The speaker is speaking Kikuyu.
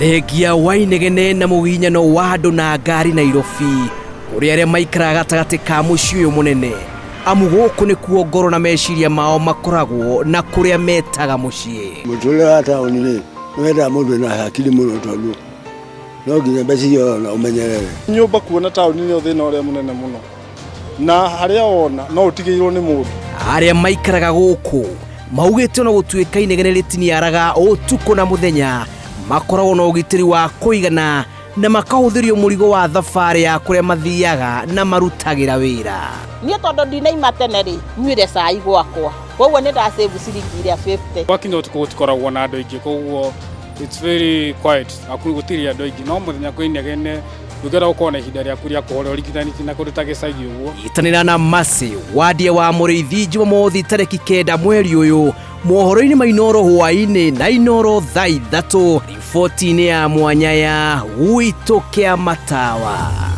Thengia wa inegene na mũgiginyano wa andũ na ngari Nairobi, kũrĩ arĩa maikaraga gatagatĩ ka mũciĩ ũyũ mũnene, amu gũkũ nĩkuo ngoro na meciria mao makoragwo na kũrĩa metaga mũciĩ. Mũtũrĩre wa taũni rĩ, nĩ wendaga mũndũ wĩna hakiri mũno tondũ no nginya mbeca iria ũrona ũmenyerere. Nyũmba kuona taũni nĩyo thĩna ũrĩa mũnene mũno, na harĩa wona no ũtigĩirwo nĩ mũndũ. Arĩa maikaraga gũkũ maugĩte ona gũtuĩka inegene rĩtiniaraga ũtukũ na mũthenya, makoragwo na ũgitĩri wa kũigana na makahũthĩrio mũrigo wa thabarĩ ya kũrĩa mathiaga na marutagĩra wĩra. Niĩ tondũ ndinaima tene rĩ, nyuire cai gwakwa, koguo nĩ ndasave ciringi iria 50. Gwakinya ũtukũ gũtikoragwo na andũ aingĩ, koguo it's very quiet, gũtirĩ andũ aingĩ, no mũthenya kwĩ inegene ndũngĩenda gũkorwo na ihinda rĩaku rĩa kũhorera ũringithanĩtie na kũndũ ta gĩcagi ũguo. Nyitanĩra na Mercy Wandie wa Mũrĩithi Jumamothi tarĩki 9 mweri ũyũ mohoro-inĩ ma Inooro hwaĩ-inĩ na Inooro thaa 3 riboti-inĩ ya mwanya ya Gwitũ Kĩa Matawa.